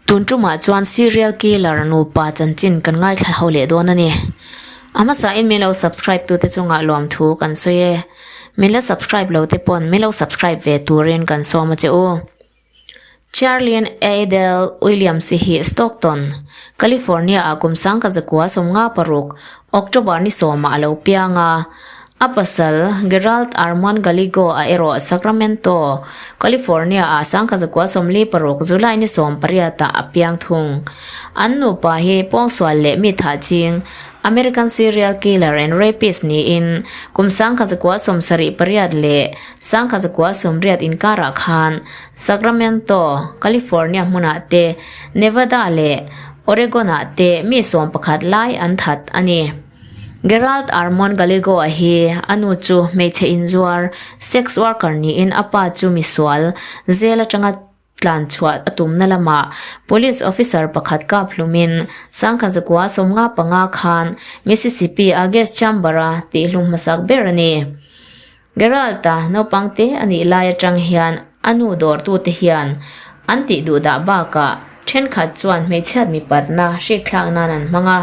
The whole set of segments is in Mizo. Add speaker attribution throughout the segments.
Speaker 1: Tun tumah chuan serial killer nupa chanchin kan ngaithla ho leh dawn a ni. A hmasain min lo subscribe tute chungah lawmthu kan sawi e. Min la subscribe lo te pawn min lo subscribe ve turin kan sawm a che u. Charlene Adele Williams hi Stockton, California ah kum sangka zakua 56 October ni sawmah a lo piang a. A pasal, Gerald Armand Gallego a erawh Sacramento, California ah 1946 July ni 18 ah a piang thung. An nupa hi pawngsual leh mi thah ching, American serial killer and rapist niin kum 1978 leh 1980 inkarah khan Sacramento, California hmunah te, Nevada leh Oregon ah te mi 11 lai an that a ni. Gerald Armon Gallego-a hi a nu chu hmeichhe inzuar, sex worker niin a pa chu misual, jail atanga tlan chhuah a tumna lamah police officer pakhat kap hlumin 1995 khan Mississippi-a gas chamber-a tihhlum hmasak ber a ni. Gerald-a naupang te a nih lai atang hian a nu dawrtute hian an tih duh dah bakah thenkhat chuan hmeichhiat mipatna hrikthlak nan an hmang a,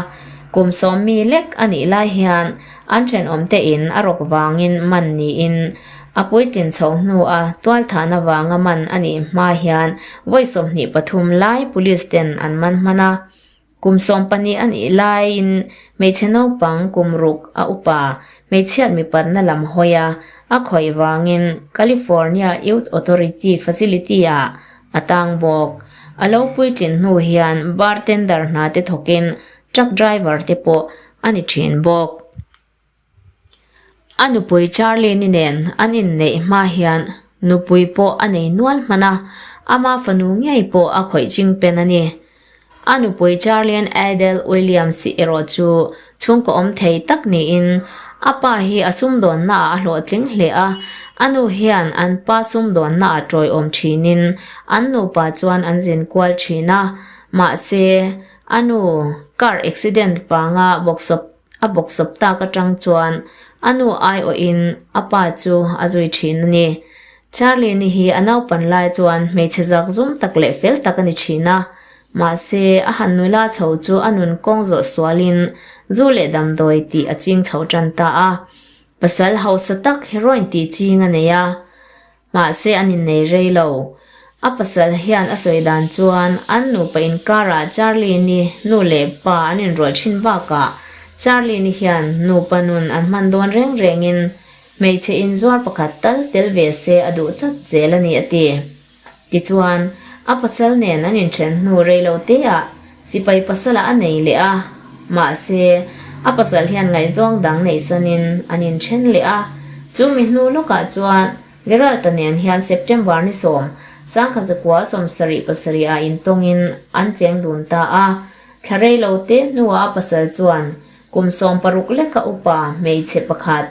Speaker 1: kum sawmmi lek a nih lai hian an thenawmte in a rawk vangin man niin a puitlin chho hnua tualthahna vanga man a nih hma hian vawi 23 lai police ten an man hman a. Kum 12 a nih laiin hmeichhe naupang kum ruk a upa hmeichhiat mipatna lam hawi a, a khawih vangin California Youth Authority Facility-ah a tang bawk. A lo puitlin hnu hian bartender hna te thawkin truck driver te pawh a ni thin bawk. A nupui Charlie-ni nen an inneih hma hian nupui pawh a nei nual hman a, ama fanu ngei pawh a khawih ching pen a ni. A nupui Charlene Adele Williams-i erawh chu chhungkaw awm thei tak niin a pa hi a sumdawnnaah a hlawhtling hle a, a nu hian an pa sumdawnnaah tawiawm thinin an nupa chuan an zin kual thin a, mahse a nu car accident vanga bawksawp A bawksawp tak atang chuan a nu aiawhin a pa chu a zui thin a ni. Charlie ni hi a naupan lai chuan hmeichhe zak zum tak leh fel tak a ni thin a. Mahse, a han nula chho chu a nun kawng zawh sualin zu leh damdawi tih a ching chho tan ta a. Pasal hausa tak heroin tih ching a nei a. Mahse an innei rei lo. A pasal hian a sawi dan chuan an nupa inkarah Charlie ni nu leh pa an inrawlh thin bakah Charlie ni hian nupa nun an hman dawn reng rengin hmeichhe inzuar pakhat tal tel ve se a duh tlat zel a ni a ti. Tichuan, a pasal nen an inthen hnu rei lo teah sipai pasalah a nei leh a, mahse a pasal hian ngaihzawng dang neihsanin an inthen leh a, chu mi hnu lawkah chuan Geralt-a nen hian September ni 10, 1977 ah intawngin an cheng dun ta a, thla rei lo te hnuah a pasal chuan kum 16 leka upa hmeichhe pakhat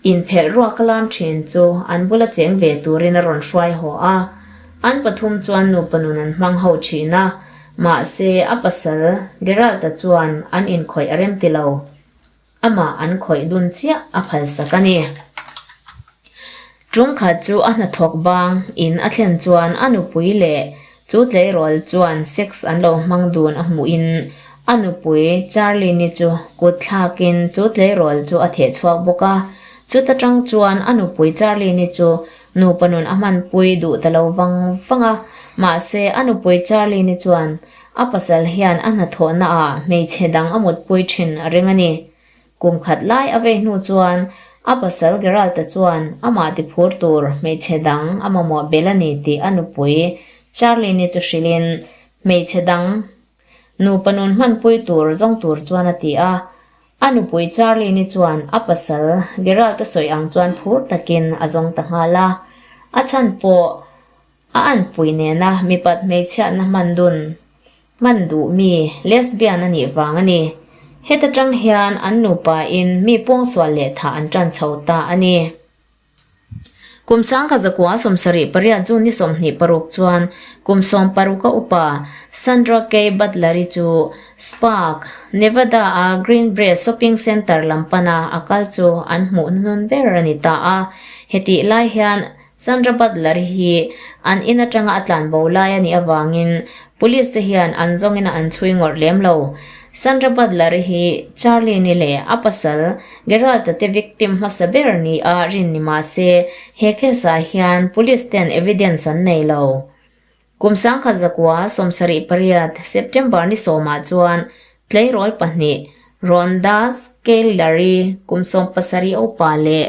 Speaker 1: inphelh ruak a lam thin chu an bula cheng ve turin a rawn hruai haw a, an pathum chuan nupa nun an hmang ho thin a, mahse a pasal Geralt-a chuan an inkhawih a rem ti lo. Amah an khawih dun chiah a phalsak a ni. Tum khat chu a hnathawk bang in a thlen chuan a nupui leh chu tleirawl chuan sex an lo hmang dun a hmuh in a nupui Charlene-i chu kut thlak in chu tleirawl chu a theh chhuak bawk a. Chuta tang chuan a nupui Charlene-i chu nupa nun a hmanpui duh ta lo vang vang a, mahse a nupui Charlene-i chuan A pasal hian a hnathawhna ah hmeichhe dang a mutpui thin a ring a ni. Kum khat lai a vei hnu chuan a pasal Geralt-a chuan amah tiphur tur hmeichhe dang a mamawh bel a ni tih a nupui Charlene-i chu hrilhin hmeichhe dang nupa nun hmanpui tur zawng tur chuan a ti a. A nupui Charlene-i chuan a pasal Geralt-a sawi ang chuan phur takin a zawng ta nghal a. A chhan pawh A anpui nena mipat hmeichhiatna hman dun hman duh mi lesbian a nih vang a ni. Heta tang hian an nupa in mi pawngsual leh thah an tan chho ta a ni. Kum 1978 June ni 26 chuan kum 60 a upa Sandra Kay Butler-i chu Spark, Nevada-a Greenbrae Shopping Center lam pana a kal chu an hmuh hnuhnun ber a ni ta a. Hetih lai hian Sandra Butler hi an in atanga a tlan bo lai a nih avangin Police te hian an zawngin an chhui ngawrh lem lo. Sandra Butler-i hi Charlene-i leh a pasal Gerald-a te victim hmasa ber nia rin ni mah se, he case-ah hian police ten evidence an nei lo. Kum 1978 September ni sawmah chuan tleirawl pahnih Rhonda Skyler-i kum 70 upa leh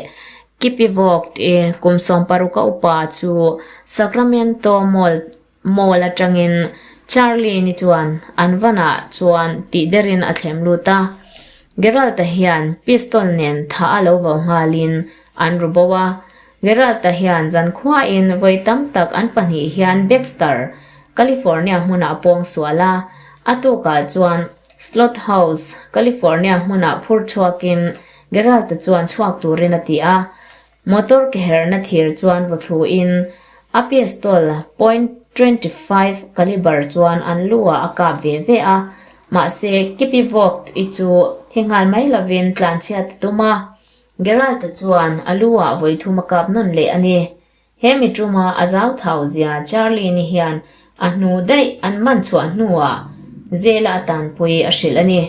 Speaker 1: Kippy Vogt-i kum 60 upa chu Sacramento Mall Mall atangin Charlie ni chuan an vanah chuan tih derin a thlem lut a. Geralt-a hian pistol nen thah a lo vau nghalin an ru bo a. Geralt-a hian zankhuain vawi tam tak an pahnih hian Baxter, California hmunah a pawng sual a. A tukah chuan Slot House, California hmunah phur chhuakin Geralt-a chuan chhuak turin a ti a. Motor ke herna thir chuan vaw thluin a pistol point 25 caliber chuan an lu ah a kap ve ve a, mahse Kippy Vogt i chu thi nghal mai lovin tlanchhiat a tum a, Geralt-a chuan a lu ah vawi thum a kap nawn leh a ni. He mi tuma a zau thau zia Charlie ni hian a hnu daih an man chhuah hnuah zela a tanpui a hrilh a ni.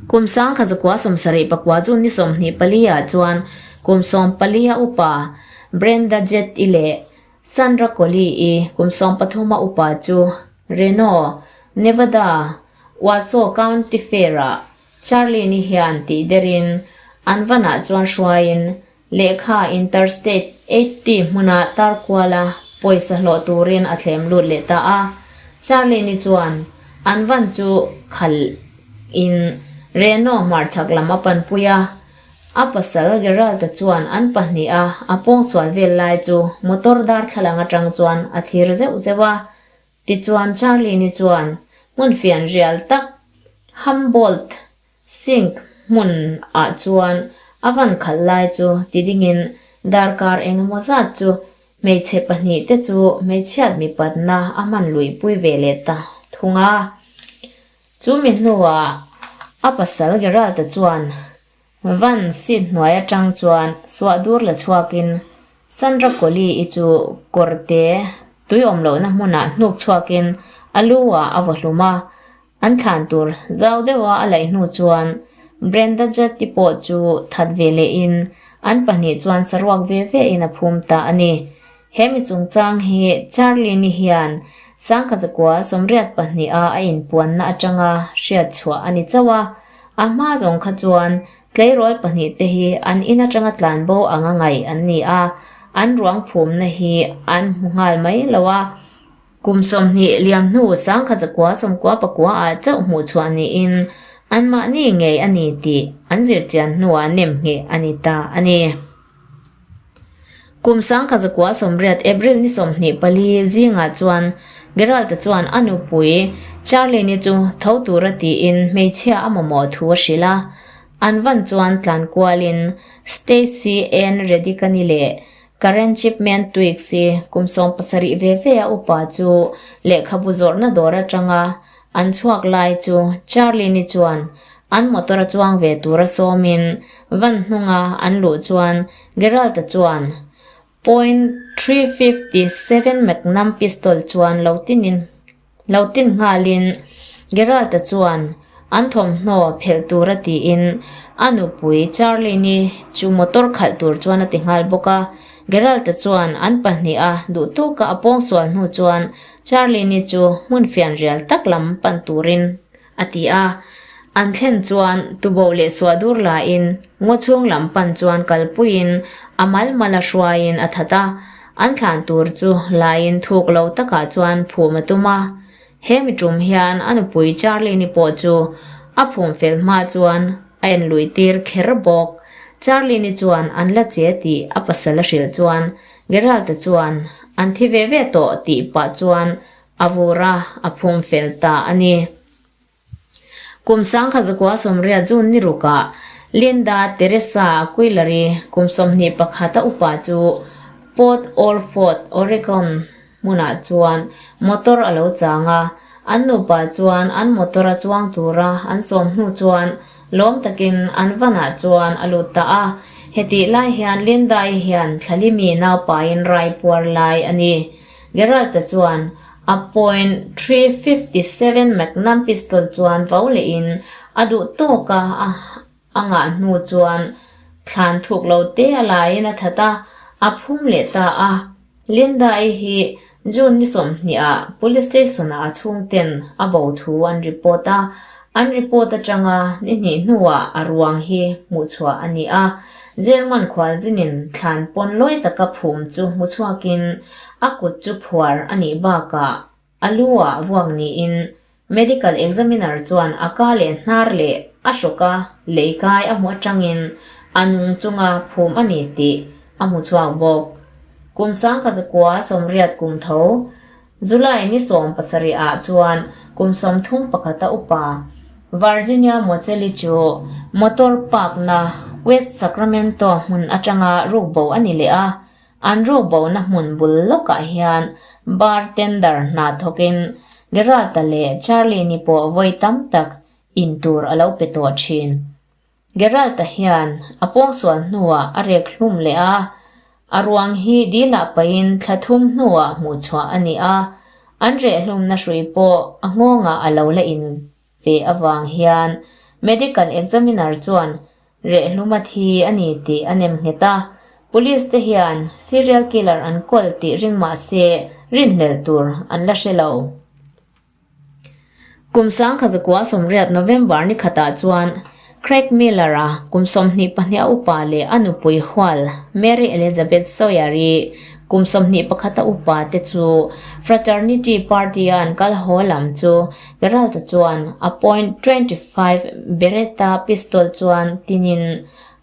Speaker 1: Kum 1974 June ni 24 ah chuan kum 14 a upa Brenda Jett-i leh Sandra Collie-i kum 13 a upa chu Reno, Nevada, Washoe County Fair-ah Charlie ni hian tihderin an vanah chuan hruaiin Lehkha Interstate 80 hmuna tar kuala pawisa hlawh turin a thlem lut leh ta a. Charlie-ni chuan an van chu khal in Reno hmarchhak lam a panpui a. A pasal Gerald-a chuan an pahniha a pawngsual vel lai chu motor darthlalang atang chuan a thlir zeuh zeuh a. Tichuan Charlie-ni chuan hmun fian rial tak Humboldt Sink hmun ah chuan a van khalh lai chu ti dingin darkar engemaw zat chu hmeichhe pahnih te chu hmeichhiat mipatna a hman luihpui ve leh ta thung a. Chu mi hnuah a pasal Gerald-a chuan van seat hnuai atang chuan suah dur la chhuakin Sandra Collie-i chu kawrte tui awm lohna hmunah hnuk chhuakin a lu ah a vaw hlum a. An thlan tur zau deuha a laih hnu chuan Brenda Jett-i pawh chu that ve lehin an pahnih chuan saruak ve ve in a phum ta a ni. He mi chungchang hi Charlie-ni hian 1982 a a inpuanna atanga hriat chhuah a ni chauh a, a hma zawng kha chuan tleirawl pahnih te hi an in atanga tlanbo anga ngaih an ni a, an ruang phumna hi an hmu nghal mai lo a. Kum 20 liam hnu 1999 ah chauh hmuh chhuah niin anmahni ngei a ni tih an zirchian hnuah nem ngheh a ni ta a ni. Kum 1980 April ni 24 zingah chuan Gerald-a chuan a nupui Charlene-i chu tho tura tiin hmeichhia a mamawh thu a hrilh a. An van chuan tlan kualin Stacey Ann Redick-a-ni leh Karen Chipman Twiggs hi kum 70 ve ve a upa chu lehkhabu zawrhna dawr atanga an chhuak lai chu Charlie ni chuan an motor a chuang ve tura sawmin van hnunga an luh chuan Gerald-a chuan .357 Magnum pistol chuan lo tinin Lo tin nghalin Gerald-a chuan an thawmhnaw phelh tura tiin a nupui Charlene-i chu motor khalh tur chuan a ti nghal bawk a. Gerald-a chuan an pahniha duh tawka a pawngsual hnu chuan Charlene-i chu hmun fianrial tak lam pan turin a ti a. An thlen chuan tuboh leh suah dur lain ngaw chhung lam pan chuan kalpuiin a mal mal a hruaiin a that a. An thlan tur chu laiin thuk lo takah chuan phum a tum a. He mi tum hian a nupui Charlie-ni pawh chu a phum fel hma chuan a en luih tir kher bawk. Charlie-ni chuan an la che tih a pasal a hrilh chuan Gerald-a chuan an thi ve ve tawh tih pah chuan a vur a, a phum fel ta a ni. Kum 1980 June ni rukah Linda Teresa Aguilar-i kum 21 a upa chu Port Orford, Oregon hmunah chuan motor a lo chang a. An nupa chuan an motor a chuang tura an sawm hnu chuan lawm takin an vanah chuan a lut ta a. Hetih lai hian Linda-i hian thlalimi naupain rai puar lai a ni. Gerald-a chuan. A point 357 Magnum pistol chuan vau lehin a duh tawka a ngah hnu chuan thlan thuk lo te a laiin a that a, a phum leh ta a. Linda-i hi June ni 20 ah Police Station ah a chhungten a bo thu an report a, an report atanga ni hnih hnuah a ruang hi hmuhchhuah a ni a. German khualzinin thlan pawn lawi taka phum chu hmu chhuakin a kut chu phuar a nih bakah a lu ah vuak niin Medical examiner chuan a ka leh hnar leh a hrawka lei kai a hmu atangin a nung chunga phum a ni tih a hmu chhuak bawk. Kum sangkazakua 80 kum tho, July ni 70 ah chuan kum 31 a upa Virginia Moceli chu motor park na West Sacramento hmun atanga rukbo a ni leh a, An rukbohna hmun bul lawkah hian bartender hna thawkin Geralta leh Charlie-ni pawh vawi tam tak in tur a lo pe tawh thin. Geralta hian a pawngsual hnuah a rek hlum leh a, a ruang hi dilah pahin thla thum hnuah hmuhchhuah a ni a, an rehhlumna hrui pawh a nghawngah a lo la in ve avang hian medical examiner chuan Rehluma thi a ni tih a nem nghet a, police te hian serial killer an kawl tih ring mah se rinhlelh tur an la hre lo. Kum 1980 November ni khatah chuan Craig Miller-a kum 22 a upa leh a nupui hual Mary Elizabeth Sawyer-i kum 21 a upa te chu fraternity party-a an kal haw lam chu Geralt-a chuan a point 25 Beretta pistol chuan tinin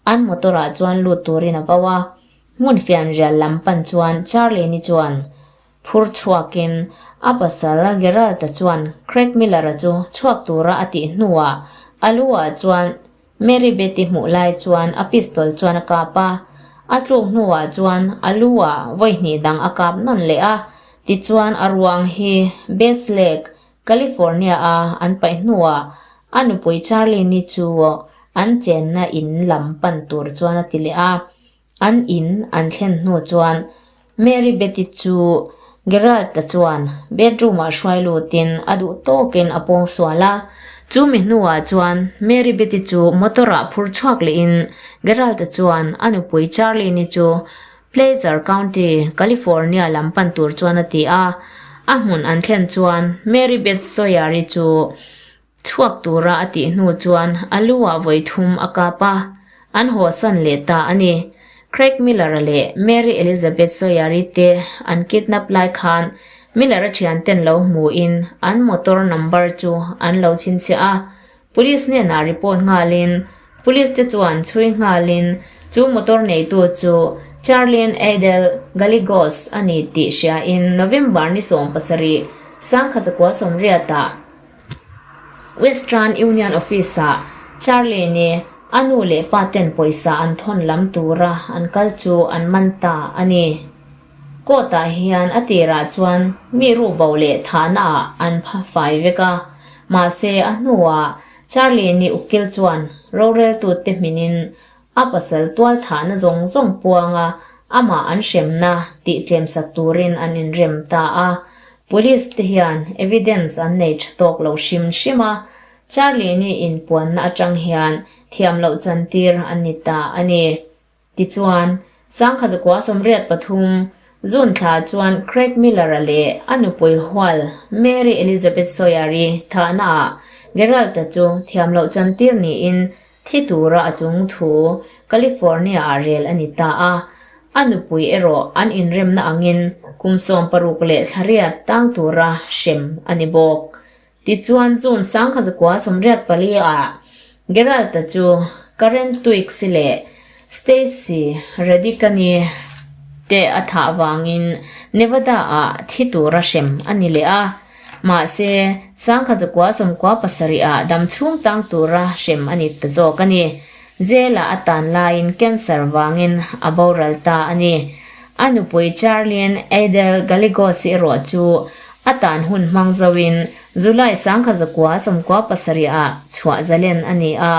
Speaker 1: an motor-ah chuan lut turin a vau a. Hmun fianrial lam pan chuan Charlie-ni chuan phur chhuakin a pasal Geralt-a chuan Craig Miller-a chu chhuak tura a tih hnuah a lu-ah chuan Mary Betty hmuh lai chuan a pistol chuan a kap a, a tluk hnuah chuan a lu ah vawi hnih dang a kap nawn leh a, tichuan a ruang hi Bass Lake, California a an paih hnuah a nupui Charlene-i chu an chenna in lam pan tur chuan a ti leh a. An in an thlen hnu chuan Mary Betty chu Gerald-a chuan bedroom-ah hruai lutin a duh tawkin a pawng sual a. Chu mi hnuah chuan Mary Betty chu motor-ah phur chhuak lehin Gerald-a chuan a nupui Charlene-i chu Placer County, California lam pan tur chuan a ti a. A hmun an thlen chuan Mary Beth Sawyer-i chu Chhuak tura a tih hnu chuan a lu ah vawi thum a kap a, an hawsan leh ta a ni. Craig Miller-a leh Mary Elizabeth Sawyer-i te an kidnap lai khan Miller-a thianten lo hmuin an motor number chu an lo chhinchhiah a, Police hnenah report nghalin Police te chuan chhui nghalin chu motor neitu chu Charlene Adel Gallegos a ni tih hriain November ni 17, 1980 ah Western Union Office-ah Charlie ni a nu leh pa ten pawisa an thawn lam tura an kal chu an man ta a ni. Court-ah hian a tirah chuan mi ruhbo leh thahnaah an pha fai vek a, mahse a hnuah Charlie ni ukil chuan roreltute hminin A pasal tual thahna zawng zawng puanga amah an hremna tih tlemsak turin an inrem ta a. Police te hian evidence an nei tha tawk lo hrim hrim a, Charlie ni inpuanna atang hian thiam loh chantir an ni ta a ni. Tichuan, 1983 June thla chuan Craig Miller-a leh a nupui hual Mary Elizabeth Sawyer-i thahnaah Gerald-a chu thiam loh chantir niin Thi tura a chung thu California-ah rel a ni ta a, a nupui erawh an inremna angin kum 60 leh thlariat tang tura hrem a ni bawk. Tichuan June 1984-ah Gerald-a chu Karen Twiggs-i leh Stacy Radicani te a thah vangin Nevada-ah thi tura hrem a ni leh a. Mahse, 1997 ah dam chhung tang tura hrem a ni ta zawk a ni. Jail-ah a tan laiin cancer vangin a boral ta a ni. A nupui Charlene Adele Gallegos-i erawh chu a tan hun hmang zoin July 1997 ah chhuah zalen a ni a.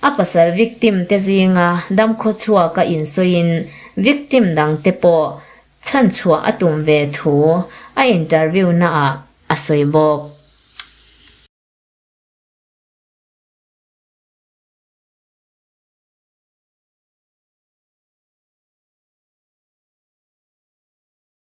Speaker 1: A pasal victim te zinga damkhaw chhuaka insawiin victim dangte pawh. Chhanchhuah a tum ve thu a interview naah a sawi bawk.